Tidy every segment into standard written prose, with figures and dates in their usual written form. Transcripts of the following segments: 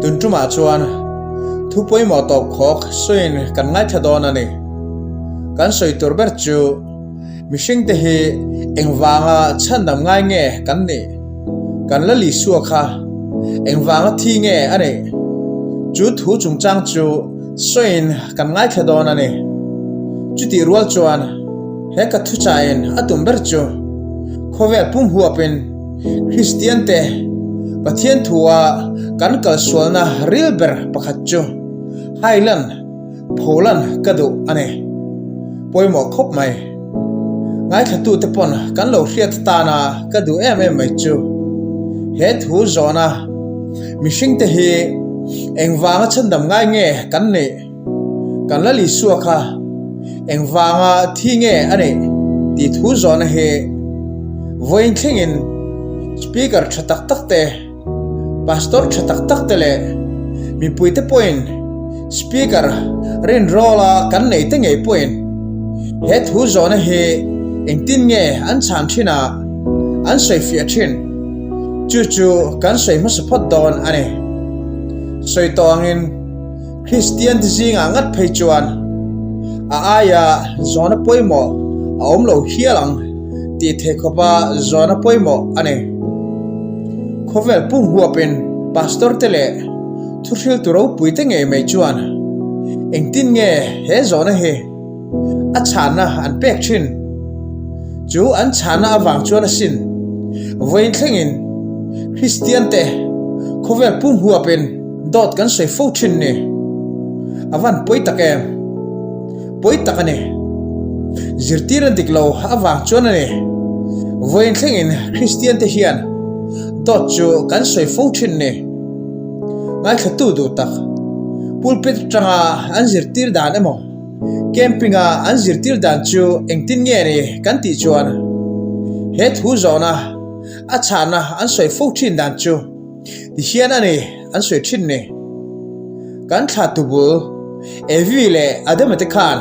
Tun tumah chuan thu pawimawh tawp khawk sawiin kan ngaithla dawn a ni. Kan sawi tur ber chu mihringte hi engvanga chhandam ngai nge kan nih? Kan la Lisua kha engvanga thi nge a nih? Chu thu chungchang chu sawiin kan ngaithla dawn a ni. Chutih rual chuan he ka thuchain a tum ber chu khawvel pum huapin Kristian te Pathian thua kan kalsualna ril ber pakhat chu Highland pholan ka duh a ni. Pawimawh khawp mai. Ngaithlatute pawn kan lo hriat atana ka duh em em mai chu he thu zawhna mihringte hi engvanga chhandam ngai nge kan nih? Kan la Isua kha engvanga thi nge a nih tih thu zawhna hi vawiin thlengin Speaker tha tak tak te, Pastor tha tak tak te leh mipuite pawhin Speaker rinrawla kan nei te ngei pawhin he thu zawhna hi engtin nge an chhan thin a, an sawifiah thin? Chu chu kan sawi hmasa phawt dawn a ni. Sawi tawh angin Kristian te zingah ngat phei chuan a aia zawhna pawimawh a awm lo hial ang tih theih khawpa zawhna pawimawh a ni. Khawvel pum huapin pastor te leh thuhriltu ropui te ngei mai chuan engtin nge he zawhna hi a chhanna an pek thin? Chu an chhanna avang chuan asin vawiin thlengin Kristian te khawvel pum huapin Dawt kan sawi fo thin ni. A van pawi tak em? Pawi tak a ni. Zirtir a dik lo avang chuan a ni. Vawiin thlengin Kristian te hian dawt chu kan sawi fo thin ni. Ngaithlatu duh tak. Pulpit atanga an zirtir dan emaw, camping a an zirtir dan chu engtin nge ni kan tih chuan he thu zawhna a chhahna an sawi fo thin dan chu Ti hian a ni an sawi thin ni. Kan thla tubul Evi leh Adama te khan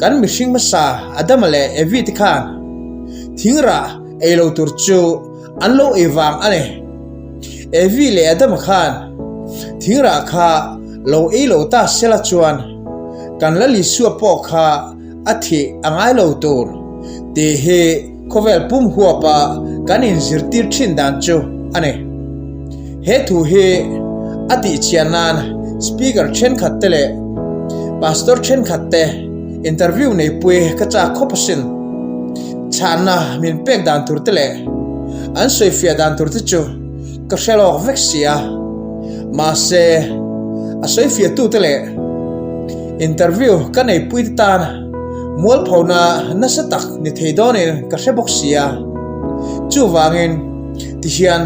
kan mihring hmasa Adama leh Evi te khan thingrah ei lo tur chu an lo ei vang a ni. Evi leh Adama khan thingrah kha lo ei lo ta sela chuan kan Lal Isua pawh kha a thih a ngai lo tur tih hi Khawvel pum huapa kan inzirtir thin dan chu a ni. He thu hi a tihchian nan Speaker thenkhat te leh Pastor thenkhat te interview neipui ka chak khawp asin. Chhanna min pek dan tur te leh an sawifiah dan tur te chu ka hre lawk vek si a. Mahse, a sawifiahtu te leh interview ka neipui te tan Mualphona nasa tak ni thei dawnin ka hre bawk si a, chuvangin tihian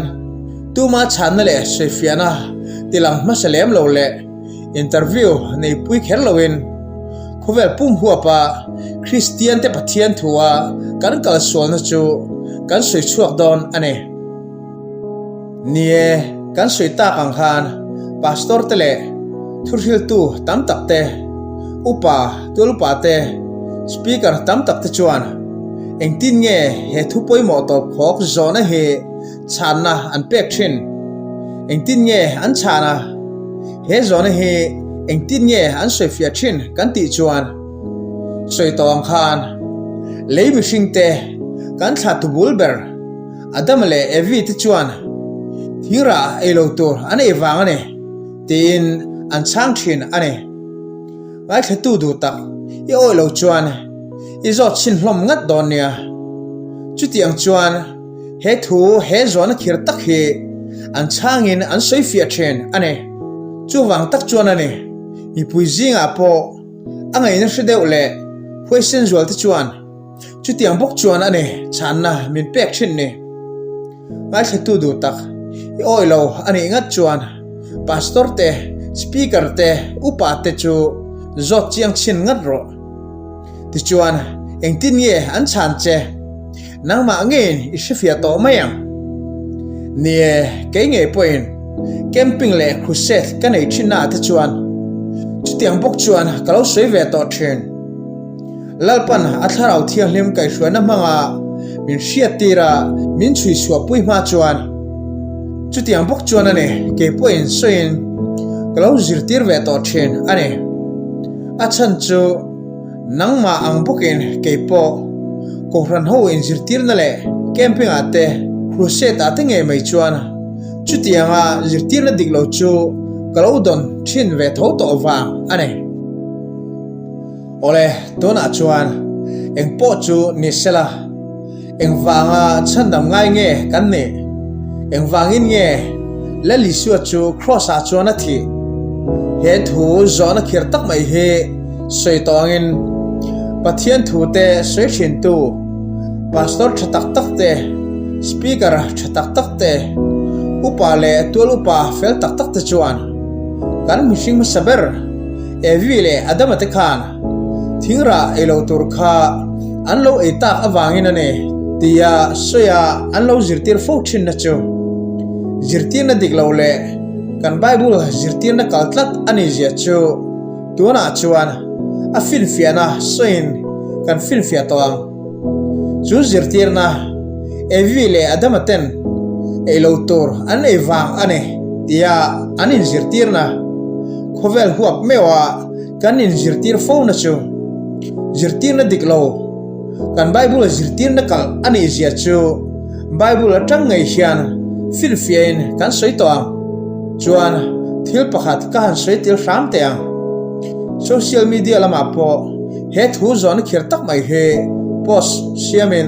tuma chhanna leh sawifiahna tilang hmasa lem lo leh interview neipui kher loin khawvel pum huapa Kristiante Pathian thua kan kalsualna chu kan sawi chhuak dawn a ni. Ni e, kan sawi tak ang khan Pastor te leh thuhriltu tam tak te, upa, tualupa te, Speaker tam tak te chuan engtin nge he thu pawimawh tawp khawk zawhna hi chhanna an pek thin? Engtin nge an chhan a? He zawhna hi engtin nge an sawifiah thin kan tih chuan sawi tawh ang khan lei mihring te kan thlah tubul ber Adama leh Evi te chuan thingrah ei lo tur an ei vang a ni tiin an chhang thin a ni. Ngaithlatu duh tak i awih lo chuan i zawt chhin hlawm ngat dawn nia. Chutiang chuan he thu he zawhna khir tak hi an chhangin an sawi fiah thin a ni. Chuvang tak chuan a ni mipui zingah pawh a ngaihna hre deuh leh huaisen zual te chuan Chutiang bawk chuan a ni chhanna min pek thin ni. Ngaithlatu duh tak, i awih lo a nih ngat chuan Pastor te, Speaker te, Upa te chu zawt chiang chhin ngat rawh. Tichuan engtin nge an chhan che? Nangmah ngeiin i hrefiah tawh mai ang. Ni e, kei ngei pawhin camping leh crusade ka nei thin naah te chuan chutiang bawk chuan ka lo sawi ve tawh thin. Lalpan a Thlarau Thianghlim kaihhruaina hmanga min hriattir a, min chhuichhuahpui hma chuan. Chutiang bawk chuan a ni, kei pawhin sawiin ka lo zirtir ve tawh thin a ni. A chhan chu nangmah ang bawkin kei pawh Kohhran ho inzirtirna leh camping ah te crusade ah te ngei mai chuan chutianga zirtirna dik lo chu ka lo dawn thin ve tho tawh vang a ni. Awle, tunah chuan eng pawh chu ni sela, engvanga chhandam ngai nge kan nih? Engvangin nge Lal Isua chu Kraws-ah chuan a thih? He thu zawhna khir tak mai hi sawi tawh angin Pathian thute sawi thintu Pastor tha tak tak te, Speaker tha tak tak te, upa leh tual upa fel tak tak te chuan kan mihring hmasa ber Evi leh Adama te khan thingrah ei lo tur kha an lo ei tak avangin a ni tia sawi-a an lo zirtir fo thinna chu zirtirna dik lo leh kan Bible zirtirna kal tlat a nih zia chu tunah chuan a finfiahna sawiin kan finfiah tawh ang. Chu zirtirna Evi leh Adama ten ei lo tur an ei vang a ni tia an inzirtirna khawvel huap meuha kan inzirtir fona chu zirtirna dik lo kan Bible zirtirna kalh a nih zia chu Bible atang ngei hian finfiahin kan sawi tawh ang. Chuan thil pakhat ka han sawi tel hram teh ang. Social media lamah pawh he thu zawhna khir tak mai hi post siamin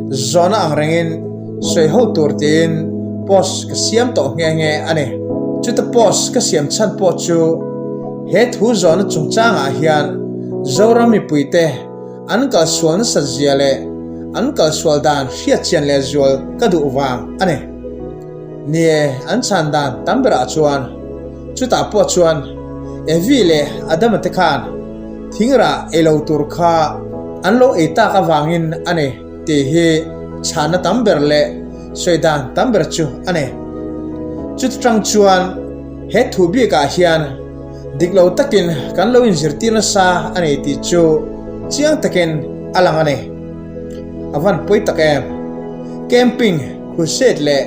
zawhna ang rengin sawi ho tur tiin post ka siam tawh nghe nghe a ni. Chuta post ka siam chhan pawh chu he thu zawhna chungchangah hian Zoram mipuite an kalsual nasat zia leh an kalsual dan hriatchian leh zual ka duh vang a ni. Nie, an chhan dan tam berah chuan chutah pawh chuan Evi leh Adama te khan thingrah ei lo tur kha an lo ei tak avangin a ni tih hi chhanna tam ber leh sawi dan tam ber chu a ni. Chuta tang chuan he thu bikah hian dik lo takin kan lo inzirtir nasa a ni tih chu chiang takin a lang a ni. A van pawi tak em! Camping, crusade leh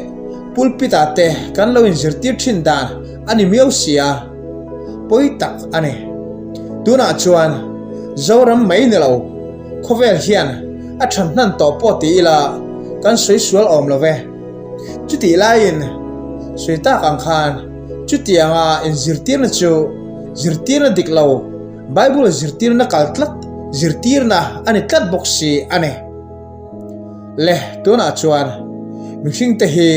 pulpit ah te kan lo inzirtir thin dan a ni miau si a, pawi tak a ni. Tunah chuan Zoram mai ni lo, khawvel hian a tha hnan tawh pawh ti ila kan sawi sual awm lo ve. Chutih laiin sawi tak ang khan chutianga inzirtirna chu zirtirna dik lo, Bible zirtirna kal tlat zirtirna a ni tlat bawk si a ni. Le, tunah chuan mihringte hi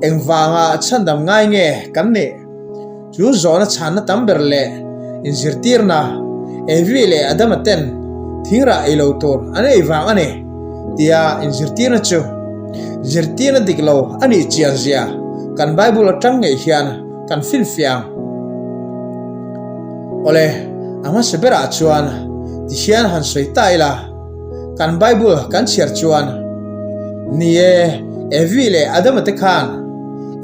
engvanga chhandam ngai nge kan nih? Chu zawhna chhanna tam ber leh inzirtirna Evi leh Adama ten thingrah ei lo tur an ei vang a ni tia inzirtirna chu zirtirna dik lo a nih chian zia kan Bible atang ngei hian kan finfiah ang. Awle, a hmasa berah chuan tihian han sawi ta ila. Kan Bible kan chhiar chuan, Ni e, Evi leh Adama te khan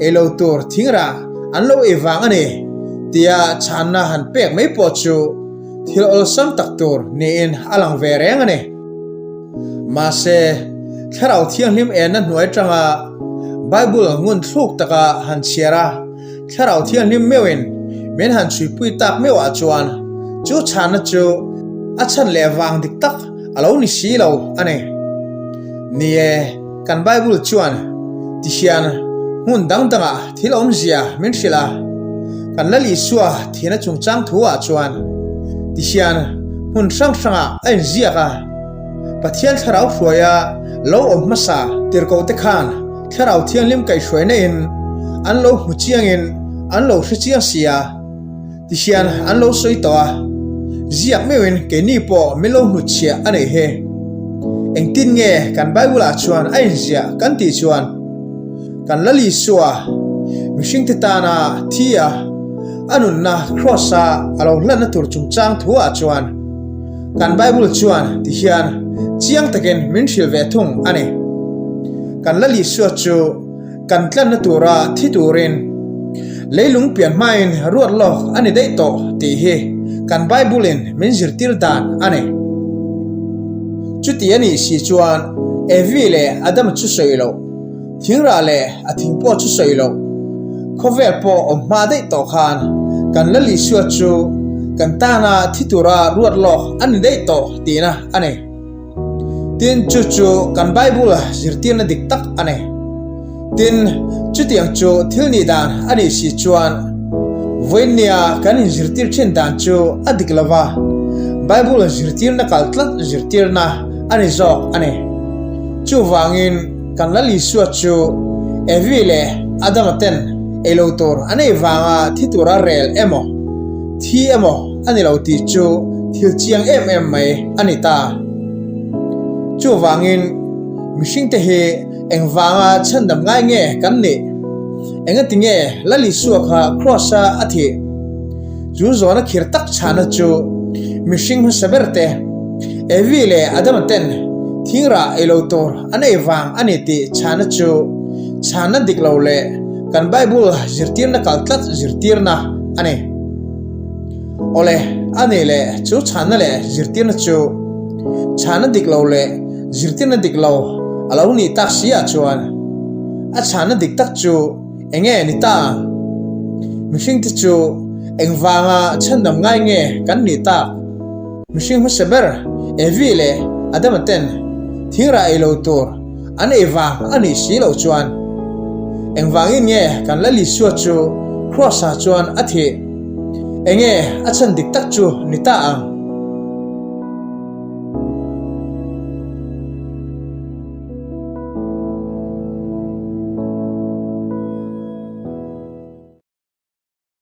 ei lo tur thingrah an lo ei vang a ni, tia chhanna han pek mai pawh chu thil awlsam tak tur niin a lang ve reng a ni. Mahse, Thlarau Thianghlim enna hnuai atanga Bible ngun thluk taka han chhiar a, Thlarau Thianghlim meuhin min han chhuipui tak meuhah chuan chu chhanna chu a chhan leh vang dik tak a lo ni si lo a ni. Ni e, kan Bible chuan ti hian hmun dang dangah thil awmzia min hrilh a, kan Lal Isua thihna chungchang thuah chuan ti hian hmun hrang hrangah a inziak a, Pathian Thlarau hruaia lo awm hmasa tirhkohte khan Thlarau Thianghlim kaihhruaina in an lo hmu chiangin an lo hre chiang si a, tihian an lo sawi tawh a, ziak meuhin keini pawh min lo hnutchhiah a neih hi. Engtin nge kan Bible ah chuan a inziah kan tih chuan kan Lal Isua mihringte tana thi a, a nunna Kraws a a lo hlanna tur chungchang thu ah chuan Kan Bible chuan tihian chiang takin min hrilh ve thung a ni. Kan Lal Isua chu kan tlanna tura thi turin leilung pian hmain ruat lawk a ni daih tawh tih hi kan Bible-in min zirtir dan a ni. Chuti a nih si chuan Evi leh Adama chu sawi loh, thingrah leh a thing pawh chu sawi loh. Khawvel pawh awm hma daih tawh khan kan Lal Isua chu kan tana thi tura ruat lawk a ni daih tawh tihna a ni. Tin, chu chu kan Bible zirtirna dik tak a ni. Tin, chutiang chu thil nih dan a nih si chuan vawiinnia kan inzirtir thin dan chu a dik lo va, Bible zirtirna kal tlat zirtirna a ni zawk a ni. Chuvangin kan Lal Isua chu Evi leh Adama ten ei lo tur an ei vanga thi tura rel emaw, thi emaw a ni lo tih chu thil chiang em em mai a ni ta. Chuvangin mihringte hi engvanga chhandam ngai nge kan nih? Engati nge Lal Isua kha Kraws-a a thih? Chu zawhna khir tak chhana chu mihring hmasa ber te, Evi leh Adama ten thingrah ei lo tur an ei vang a ni tih chhana chu chhana dik lo leh kan Bible zirtirna kal tlat zirtirna a ni. Awle, a nih leh chu chhana leh zirtirna chu chhana dik lo leh zirtirna dik lo a lo nih tak si ah chuan a chhana dik tak chu Eng nge ni ta ang? Mihringte chu engvanga chhandam ngai nge kan nih tak? Mihring hmasa ber Evi leh Adama ten thingrah ei lo tur an ei vang a nih si loh chuan engvangin nge kan Lal Isua chu Kraws-ah chuan a thih? Eng nge a chhan dik tak chu ni ta ang?